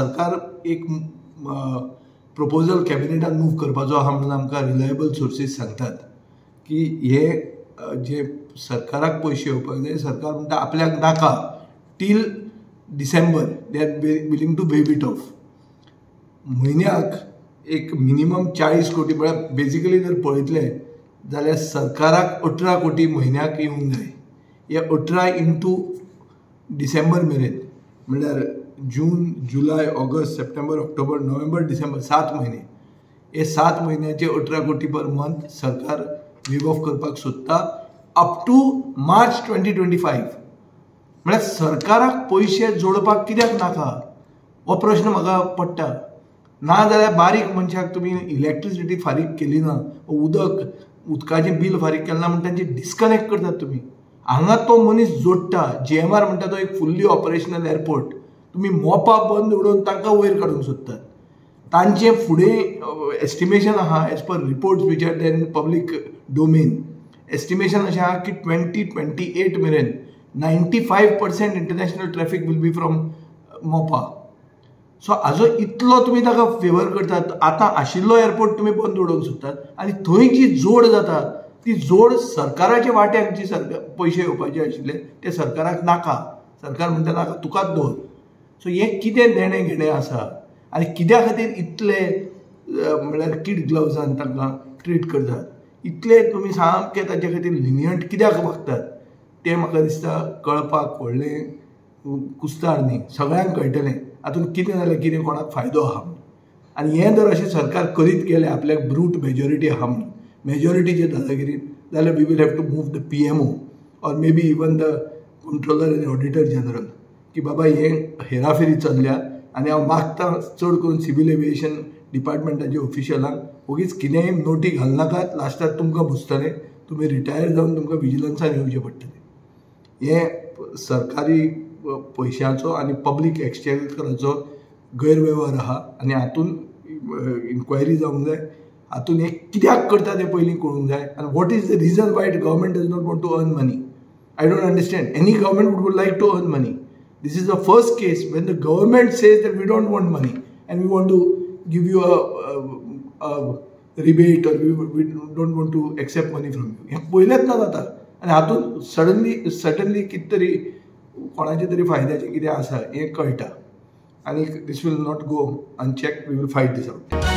सरकार एक proposal कॅबिनेटान move करपाचो आहा म्हणून आमकां रिलायबल सोर्सीस सांगतात की हे जे सरकाराक पयशे येवपाक जाय, सरकार म्हणटा आपल्याक नाका, till December they are willing to waive it off. म्हयन्याक एक मिनिमम 40 कोटी, म्हळ्यार बेजिकली जर पळयतले जाल्यार सरकाराक 18 कोटी म्हयन्याक येवंक जाय. हे 18 इंटू डिसेंबर मेरेन, म्हणल्यार जून, जुलय, ऑगस्ट, सप्टेंबर, ऑक्टोबर, नोव्हेंबर, डिसेंबर, 7 म्हयने. हे 7 म्हयन्याचे 18 कोटी पर मंथ सरकार वेव ऑफ करपाक सोदता अप टू मार्च 2025. म्हळ्यार सरकाराक पयशे जोडपाक कित्याक नाका हो प्रश्न म्हाका पडटा. ना जाल्यार बारीक मनशाक तुमी इलेक्ट्रिसिटी फारीक केली ना, उदकाचें बील फारीक केलें ना म्हण तांचे डिस्कनेक्ट करतात तुमी. हांगा तो मनीस जोडटा. GMR म्हणटा तो एक फुल्ली ऑपरेशनल एअरपोर्ट, तुमी मोपा बंद उडोवन तांकां वयर काडूंक सोदतात. तांचें फुडें एस्टिमेशन आहा, as per reports which are there in public domain, estimation अशें आहा की 2028 मेरेन 95% international traffic will be from Mopa. So हाजो इतलो तुमी ताका फेवर करतात. आतां आशिल्लो एअरपोर्ट तुमी बंद उडोवंक सोदतात आनी थंय जी जोड जाता ती जोड सरकाराच्या वाट्याक जी सरकार पयशे येवपाचे आशिल्ले ते सरकाराक नाका. सरकार म्हणटा नाका, तुकाच दवर. सो हें कितें देणें घेणें आसा आनी कित्या खातीर इतले म्हळ्यार किड ग्लवजान तांकां ट्रीट करतात, इतले तुमी सामके तांचे खातीर लिनियंट कित्याक वागतात तें म्हाका दिसता कळपाक व्हडलें कुस्तार न्ही, सगळ्यांक कळटलें हातूंत कितें जाल्यार कितें कोणाक फायदो आहा म्हणून. आनी हें जर अशें सरकार करीत गेलें आपल्याक ब्रूट मेजॉरिटी आहा म्हणून, मेजॉरिटीचे दादागिरीन, जाल्यार we will have to move the PMO or maybe even the controller and auditor general की बाबा हे हेराफेरी चल्ल्या आनी हांव मागता चड करून सिवील एविएशन डिपार्टमेंटाच्या ऑफिशियलांक ओगीच कितेंय नोटी घालनाकात, लास्टाक तुमकां भुजतलें, तुमी रिटायर जावन तुमकां विजिलन्सान येवचें पडटलें. हें सरकारी पयशांचो आनी पब्लीक एक्सचेकराचो गैरवेव्हार आहा आनी हातूंत इन्क्वायरी जावंक जाय. हातूंत हें कित्याक करता तें पयलीं कळूंक जाय आनी what is the reason why government does not want to earn money. I don't understand. Any government would like to earn money. This is the first case when the government says that we don't want money and we want to give you a rebate or we don't want to accept money from you. हें पयलेंच ना जाता आनी हातूंत suddenly कितें तरी कोणाचे तरी फायद्याचें कितें आसा हें कळटा आनी this will not go unchecked. We will fight this out.